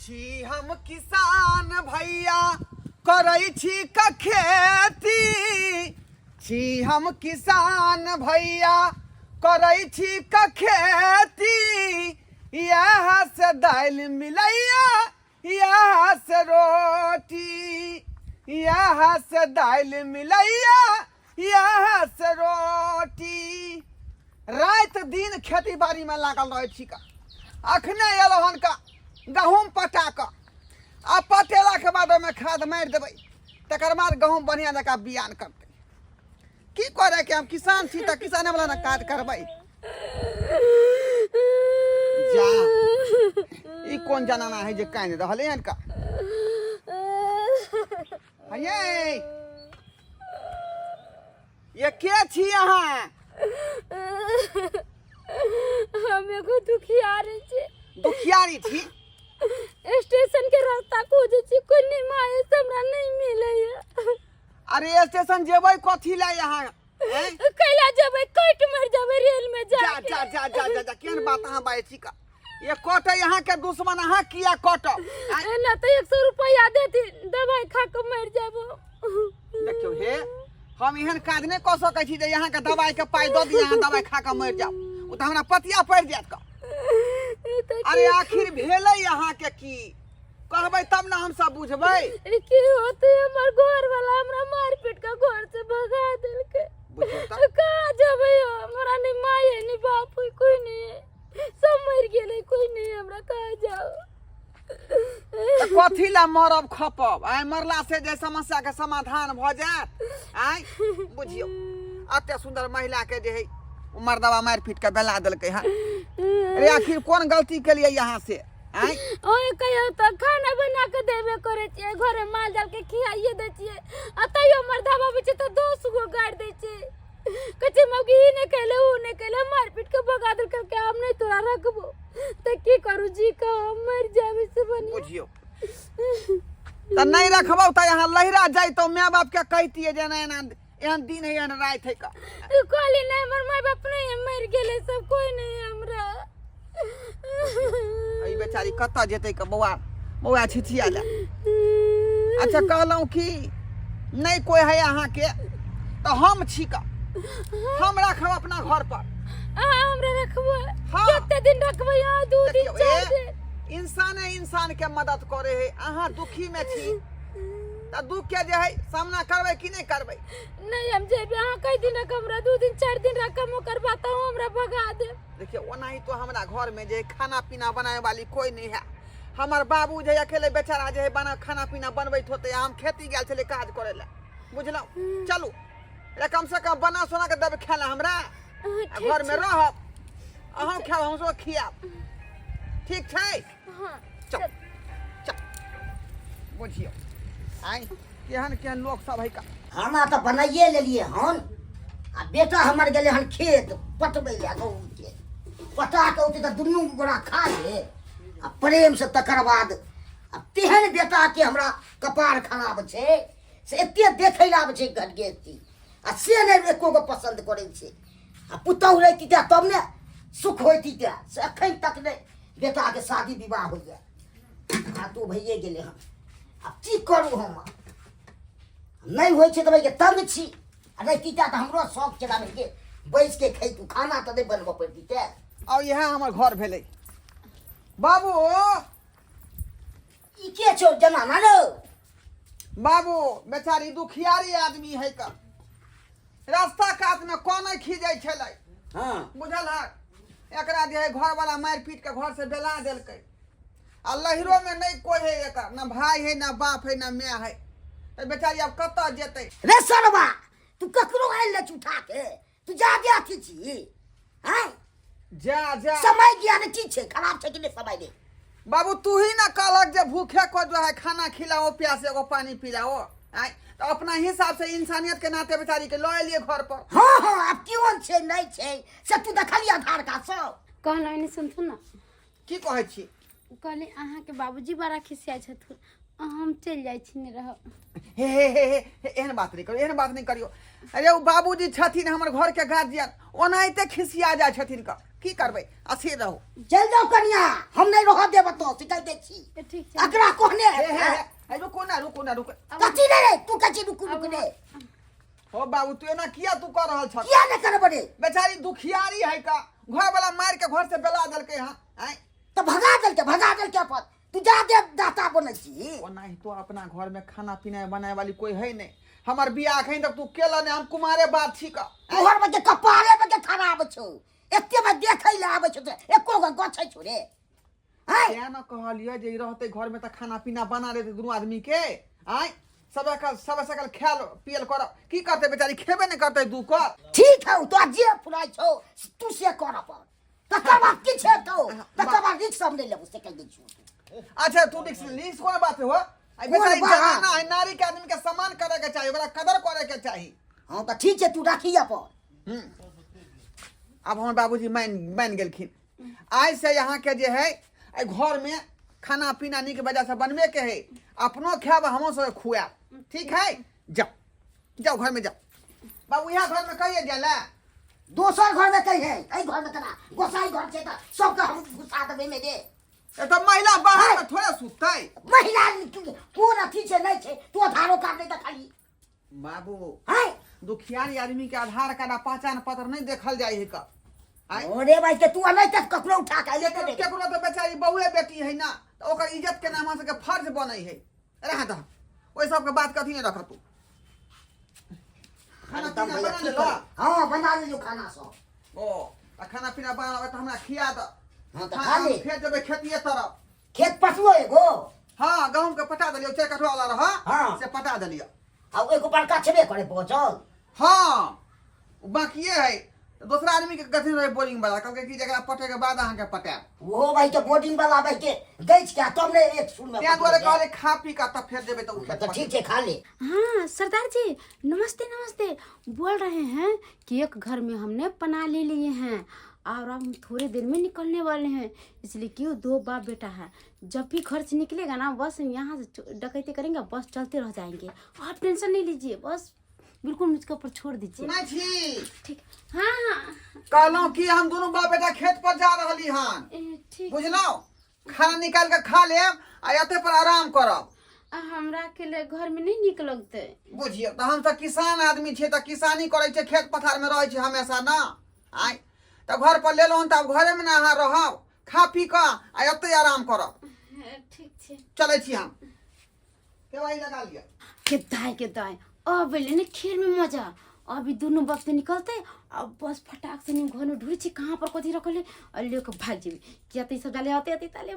छी हम किसान भैया करै छी क खेती छी हम किसान भैया करै छी क खेती इएह से दालि मिलैया इएह से रोटी इएह से दालि मिलैया इएह से रोटी राति दिन खेती बाड़ीमे लागल रहै छी का अखने एलहुँ हन का गहूँम पटा कऽ आ पटेलाके बाद ओहिमे खाद मारि देबै तकर बाद गहूँम बढ़िआँ जकाँ बियान करतै की करैके हम किसान छी तऽ किसानेवला ने काज करबै जा ई कोन जनाना है जे कानि रहलै हन का ये ये के छी अहाँ हम एगो दुखियारी छी दुखियारी छी स्टेशन के रास्ता खोजे छी कोई नहीं माये से हमरा नहीं मिले है अरे स्टेशन जेबै कथी लए अहाँ हैं? कैला जेबै कटि मर जेबै रेल में जा जाके जा जा जा जा जा केहन बात अहाँ बाजै छी का ये कटै अहाँ के दुश्मन अहाँ किया कटब आँय? एना तो 100 रुपया देती दवाई खा के मर जाबो देखियौ हे हम एहन काज नहि कऽ सकै छी जे अहाँके दवाइके पाइ दऽ दिअ अहाँ दवाइ खा कऽ मरि जाउ ओ तऽ हमरा पतिया पड़ि जायत कऽ ई तऽ अरे आखिर भेलै अहाँके की कहबै तब ने हमसब बुझबै ई की होते हमर घर वाला हमरा मार पीट के घर से भगा देलकै बुझियौ तऽ कहाँ जेबै हम? हमरा नहीं माय है नहीं बाप है कोई नहीं है सब मर गेलै कोई नहीं है हमरा कहाँ जाओ तऽ कथी लए मरब खपब आइ मरला से जे समस्या के समाधान भऽ जायत आइ बुझियौ एते सुन्दर महिला के जे है ओ मर्दवा मारि पीट के बेला देलकै हन अरे आखिर कोन गलती केलियै यहाँ से आइ ओए कहियो तऽ खाना बना के देबे करै छियै घरे माल जाल के खियाइए दै छियै आ तैयो मर्दावा आबै छै तऽ 10 गो गारि दै छै कहै छै मौगी ई नहि कैले ओ नहि कैले मारि पीट के भगा देलकै कि हम नहि तोरा रखबो तऽ की करू जी कह हम मरि जाबे से बढ़िया बुझियौ तऽ नहि रखबौ तऽ यहाँ लहिरा जैतौ माय बाप के कहितियै जे एना एना एहन दिन है एहन राति है का कहली नहि हमर माय बाप नहि है, मरि गेलै सब कोई नहि है हमरा ई बेचारी कतऽ जेतै के बौआ बौआ छिछिया ले अच्छा कहलहुँ कि नहि कोइ है अहाँके तऽ हम छी का हम राखब अपना घर पर अहाँ हमरा रखबै हाँ। कते दिन रखबै अहाँ 2 दिन देखियौ, 4 ए, दिन इंसाने इंसान के मदद करे है अहाँ दुखी में छी तऽ दुख के जे है सामना करबै कि नहि करबै नहीं हम जेबे अहाँ कई दिन रखब हमरा 2 दिन 4 दिन रखब ओकर बाद अहाँ हमरा भगा देब देखियौ ओनाही तो हमरा घर में जे खाना पीना बनाए वाली कोई नहीं है हमर बाबू जे अकेले बेचारा जे है बना खाना पीना बनबैत होते हम खेती गेल छलै काज करे लए बुझलहुँ चलू रे कम से कम बना सोना के देबै खाय लए हमरा आ ठीक घर में छै। रहब अहूँ खायब हम सब खियाब ठीक छै हाँ चल चल बुझियौ आइ केहन केहन लोक सब है का खाना तऽ बनाइए लेलियै हन आ बेटा हमर गेलै हन खेत पटबै लए गहूँमके पटा कऽ औतै तऽ दुनू गोरा खा ले आ प्रेमसँ तकर बाद आ तेहन बेटाके हमरा कपार खराब छै से एते देखै लए आबै छै घर गेस्टी आ से नहि एको गो पसन्द करै छै आ पुतहु रहिती तऽ तब ने सुख होइती तऽ से एखन तक नहि बेटाके शादी विवाह होइए आ तो भइए गेलै हन आब की करू हम नहि होइ छै तऽ भाइ तंग छी आ रहिती तऽ हमरो शौक छलै के बैस के खैतू खाना तऽ नहि बनबऽ पड़ती तऽ और इएह हमर घर भेलै बाबू ई के छौ जनाना रौ बाबू बेचारी दुखियारी आदमी है का रास्ता कात में कोने खींचै छलै बुझल हक एकरा जे है घरवाला मारि पीट के घर से बेला देलकै आ लहिरो में नहीं कोई है एकर ना भाई है ना बाप है ना माय है तऽ बेचारी आब कतऽ जेतै रे सरवा तू ककरो आयल ले उठा के तू जादे अथी छी हैं जा जा समय ज्ञान की छै खराब छै कि नहि समय रे बाबू तू ही ना कहलक जे भूखे को जो है खाना खिलाओ प्यासे को पानी पिलाओ आय तो अपना हिसाब से इंसानियत के नाते बेचारी के लऽ एलिए घर पर हाँ हाँ आब केहन छै नहि छै से तू देखलियै आधार कार्ड सब कहलहुँ एने सुनथुन ने की कहै छी कहली अहाँके बाबूजी बड़ा खिसियाइ छथुन हम चलि जाइ छी, नहि रहब। हे हे हे हे हे, एहन बात नहि करू, एहन बात नहि करियौ। अरे ओ बाबूजी छथिन हमर घरके गार्जियन, ओनाहिते खिसिया जाइ छथिन क की करबै, अथिर रहू। चलि जाउ कनिया, हम नहि रहऽ देब एतऽ, से कहि दै छी। तऽ ठीक छै। एकरा कहने हे हे हे, हे, रुकू ना, रुकू ना, रुकू। कथी रे रे, तू कथी रुकू रुकू रे? हो बाबू, तू एना किया तू कऽ रहल छह? किया नहि करब रे? बेचारी दुखियारी है का, घर वाला मार के घर से बेला देलकै हँ आँय। तऽ भगा देलकै, भगा देलकै अपन। तू जा दे दाता बनै छी। ओनाहितो अपना घर में खाना पीना बनाए वाली कोई है नहीं। हमर बियाह अखन तक तू केला नहीं, हम कुमारे बात छी का। तोहर बजे कपारे बजे खराब छौ, एते बजे देखै लए आबै छौ तऽ एको गो गछै छौ रे। आँय? तें न कहलियै जे ई रहतै घर में तऽ खाना पीना बना लेतै दुनू आदमी के। आँय, सब सब सकल खायल पियल करब, की करतै बेचारी, खेबे नहि करतै दू कर। ठीक हौ, तोरा जे फुराइ छौ तू से कर अपन, तकर बाद किछु हेतौ तकर बाद रिक्स हम नहि लेबौ, से कहि दै छियौ। अच्छा तू रिक्स रिक्स कोन बात हो? आई कोन बेचारी बात? जनाना है, नारी के आदमी के सम्मान करे के चाही, ओकरा कदर करे के चाही। हँ तऽ ठीक छै, तू राखी अपन। आब हमर बाबूजी मान मान गेलखिन। आइ से यहाँ के जे है एहि घर में खाना पीना नीक वजह से बनबे के है, अपनो खायब हमो सब खुआब, ठीक है? जाओ जाओ घर में जाओ बाबू, यहाँ घर में कहिए गेला? दोसर घर में कही है, एहि घर में केना? गोसाई घर छै तऽ सबके हम घुसा देबै मे रे। ए तऽ महिला बाहर में थोड़े सुततै। महिला कोन अथी छै नहि छै, तू आधारो कार्ड नहि देखली बाबू। है दुखियारी आदमी के आधार कार्ड आ पहचान पत्र नहीं देखल जाय है का। आँय? अरे भाई के तू अनै तक ककरो उठा के लेते केकरो केकरो तऽ बेचारी बहुए बेटी है ना, तऽ ओकर इज्जत के नाम सबके फर्ज बनै है। रह दह, ओहि सबके बात कथी नहीं रख तू। खाना एकदम पीना भैया बना ठीक लेलह? है। हाँ बना लेलियो खाना सब। ओ आ खाना पीना बना तऽ हमरा खिया दह। हाँ तऽ हाँ, खा ले। हम फेर जेबै खेतिए तरफ। खेत पटबो एगो? हाँ गहूम के पटा देलियो, 4 कठवा वाला रह। हाँ। से पटा देलियो। आ एगो बड़का छेबे करे बचल। हाँ बाकिए है, दोसरा आदमी के गथिन रहे बोरिंग वाला, कहलकै कि जकरा पटे के बाद अहाँके पटायब। ओहो भाई के बोर्डिंग वाला भाई के गैछ के तब ने एक सुन में तें दुआरे कहले खा पी के तब फेर जेबै तऽ ओ खेत तऽ ठीक छै, खा ले। हाँ सरदार जी नमस्ते नमस्ते। बोल रहे हैं कि एक घर में हमने पनाह ले लिए हैं और अब हम थोड़े देर में निकलने वाले हैं, इसलिए कि वो 2 बाप बेटा है, जब भी घर से निकलेगा ना बस यहाँ से डकैती करेंगे, बस चलते रह जाएंगे। आप टेंशन नहीं लीजिए, बस बिल्कुल मुझके ऊपर छोड़ दीजिए। सुनै छी? ठीक। हाँ हाँ। कहलहुँ कि हम दुनू बाप बेटा खेत पर जा रहली हन। ए, ठीक। बुझलहुँ? खाना निकाल के खा लेब आ एते पर आराम करब। आ हमरा अकेले घर में नहीं निक लगते। बुझियौ तऽ हम तऽ किसान आदमी छियै, तऽ किसानी करै छियै, खेत पथार में रहै छियै हमेशा ना। आँय तऽ घर पर लेलहुँ हन तऽ आब घरे में ने अहाँ रहब, खा पी कऽ आ एते आराम करब। ठीक छै। चलै छी हम, केवाड़ी लगा लिअ। के दाय के दाय अब एलै ने खेल में मजा। अभी दुनू वक्त निकलते अब बस फटाक से घर में ढूंढै छी कहाँ पर कथी रखल है और लेके भाग जेबै, किया तऽ ई सब जाले आते आते ताले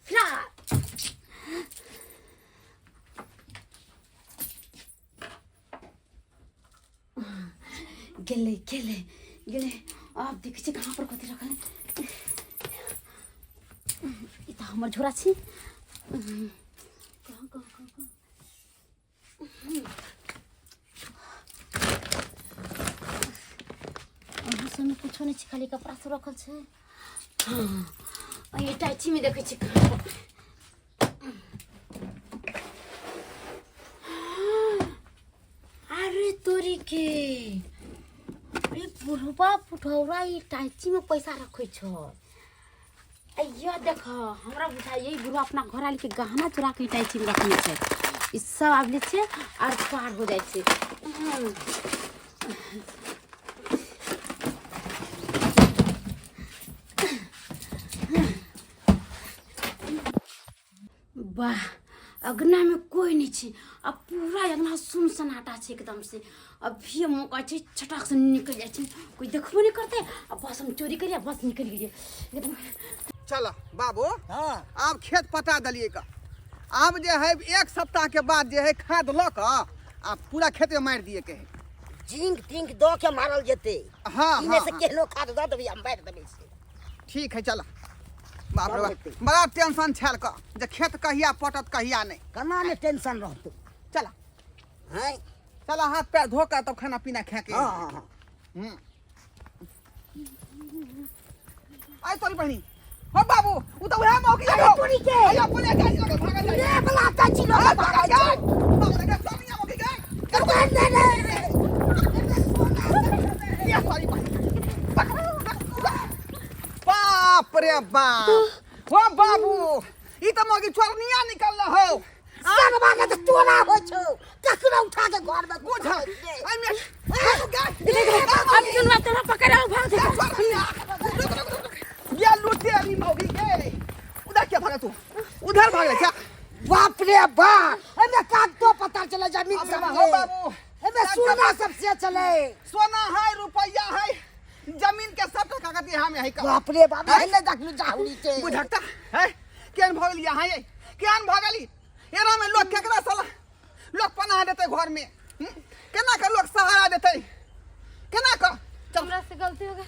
फिरार। गेलै गेलै गेलै। आब देखै छी कहाँ पर कथी रखल है। ई तऽ हमर झोरा छी। कहाँ कहाँ कहाँ कहाँ? अहाँ सबमे कुछो नहि छै, खाली कपड़ा सब रखल छै। हाँ, आ इटाचीमे देखै छी कहाँ पर। अरे तोरी के, अरे बुढ़वा पुठौरा इटाची में पैसा रखै छौ। अय्या देख, हमरा बुझाइए ई बुढ़वा अपना घर आयल के गहना चुरा के इटाची में रखने छै। ई सब आबि छै आर पार हो जाइ छै। वाह, अगना में कोई नहीं छै, आ पूरा अगना सुन सन्नाटा छै एकदम से। अभी मौका छै छटाक से निकल जाइ छै, कोई देखबो नहीं करते आ बस हम चोरी करिए बस निकल गेलिए एकदम। चल बाबू। हाँ। आब खेत पटा देलिए का, आब जे है 1 सप्ताह के बाद जे है खाद लऽ कऽ आ पूरा खेत में मारि दिए के है। जिंक तिंक दऽ के मारल जेतै। हाँ, इने हाँ, से हाँ। केहनो खाद दऽ देबै आ मारि देबै से। ठीक है चल। बाप रे बाप, चल हेतै। बड़ा टेंशन छल का जे खेत कहिया पटत कहिया नहीं। केना ने टेंशन रहतौ। चल। हैं? चल हाथ पैर धो के तब खाना पीना खा के। हाँ, हाँ, हाँ। आइ तोरी बहिनी। हो बाबू, उ त उहे मौकी अरे हो। तोरी के। अरे अपने गाड़ी लगे भागल जाय। रे बला त बाप ओ बाबू ई तऽ मगी चोरनिया निकल हो सरवा के तऽ तोरा होइ छौ ककरो उठा के घर में बुझ एहिमे अब सुनवा तोरा पकड़ाओ भाग दे ये लुटेरी मौगी के उधर क्या भागा तू उधर भाग ले क्या बाप रे बाप एमे कागतो पता चले जमीन अब सब हो बाबू एमे सोना सब से चले सोना है रुपया है जमीन के सब कागज यहाँ में है का बाप रे बाप हेले देखलू जाहुरी के बुझकता है केहन भऽ गेली यहाँ ये केहन भऽ गेली एना में लोग केकरा साला लोग पनाह देते घर में हम्म? केना के लोग सहारा देते केना के चल हमरा से गलती हो गई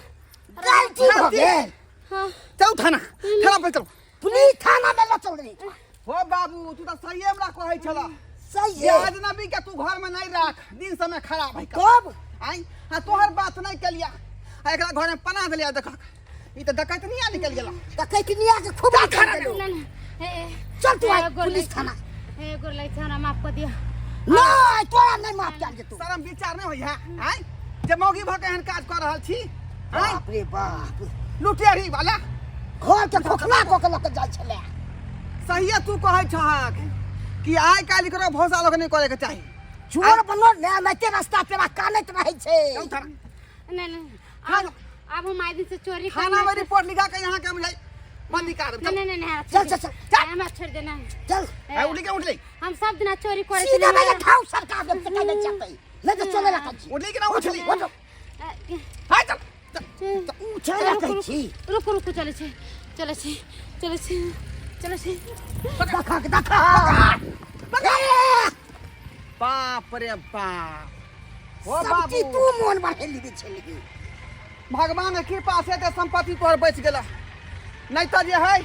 गलती भऽ गेल हाँ चल थाना थाना पर चल पुलिस थाना में ल चल रही हो बाबू तू तो सही हमरा कहै छला सही जे है अजनबी के तू घर में नहीं राख दिन समय खराब है का कब आई आ तोहर बात नहीं केलिया आ एकरा घर में पनाह देलिया देखक ई तऽ डकैत नहीं निकल गेला डकैत निया के खूब थाना देलू ना ना ए, ए, चल तू ए, आइ गोर पुलिस लगै थाना छी। ए गोर लगै छी, हमरा माफ कऽ दिअ नहीं तोरा नहीं माफ कयल जेतौ शरम विचार नहीं होई है आय जे मौगी भऽ के एहन काज कऽ रहल छी आय बाप रे बाप लुटेरी वाला घर के खोखला कऽ के लऽ के जाइ छलै सहिए तू कहै छहक कि आइ काल्हि ककरो भरोसा लोक नहि करैके चाही चोर बनल ने एनाहिते रास्ता पेरा कानैत रहै छै चल थाना नहीं नहीं हाँ। अब अब हम आए दिन से चोरी थाना में रिपोर्ट लिखा के यहाँ के हम जाई बंदी कर नहीं नहीं नहीं नहीं चल, चल, चल। चल हमरा छोड़ देना चल ए उठ के उठ ले हम सब दिन चोरी करे सीधा नहीं ठाउ सरकार के पता नहीं चलतै नहीं तो चले रखै छी उठ ले कि ना उठ ले उठो हाय चल चल। उठे रखै छी रुकू रुकू चले छी चले छी चले छी चले छी देखा के देखा बाप रे बाप ओ सब चीज बाबू तू मोन बढ़ेली दे छली भगवान के कृपा से ते संपत्ति तोहर बचि गेला नहीं तो जे है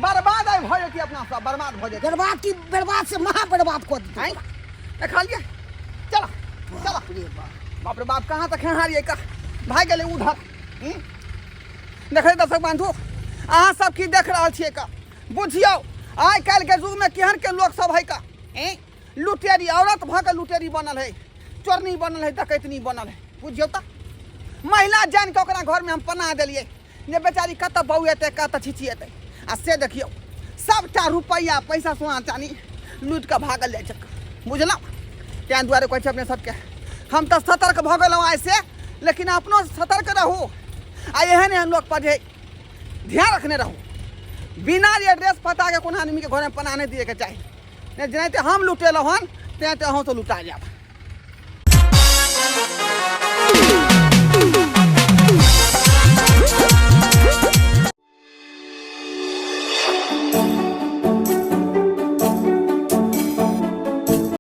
बर्बाद आइ भऽ जेती अपना सब बर्बाद भऽ जेती बर्बाद की बर्बाद से महा बर्बाद कऽ देतै आँय देखलियै चलो चलो बाप रे बाप बाप रे बाप कहाँ तक खेहारियै कहाँ भागि गेलै उधर हूँ? देखै दर्शक बंधु अहाँ सब की देख रहल छियै का बुझियौ आइ काल्हिके युगमे केहन के लोक सब है का ऐं लुटेरी औरत भऽ के लुटेरी बनल है चोरनी बनल है डकैतनी बनल है बुझियौ तऽ महिला जानि कऽ ओकरा घरमे हम पनाह देलियै जे बेचारी कतऽ बौएतै कतऽ छिछिएतै आ से देखियौ सबटा रुपैआ पैसा सोना चानी लूटि कऽ भागल जाइ छै बुझलहुँ ताहि दुआरे कहै छै अपने सबके हम तऽ सतर्क भऽ गेलहुँ आइसँ लेकिन अपनो सतर्क रहू आ एहन एहन लोक पर जे ध्यान रखने रहू बिना एड्रेस पताके कोनो आदमीके घरमे पनाह नहि दिएके चाही नहि जेनाहिते हम लुटेलहुँ हन तेनाहिते अहूँ तऽ लुटा जायब।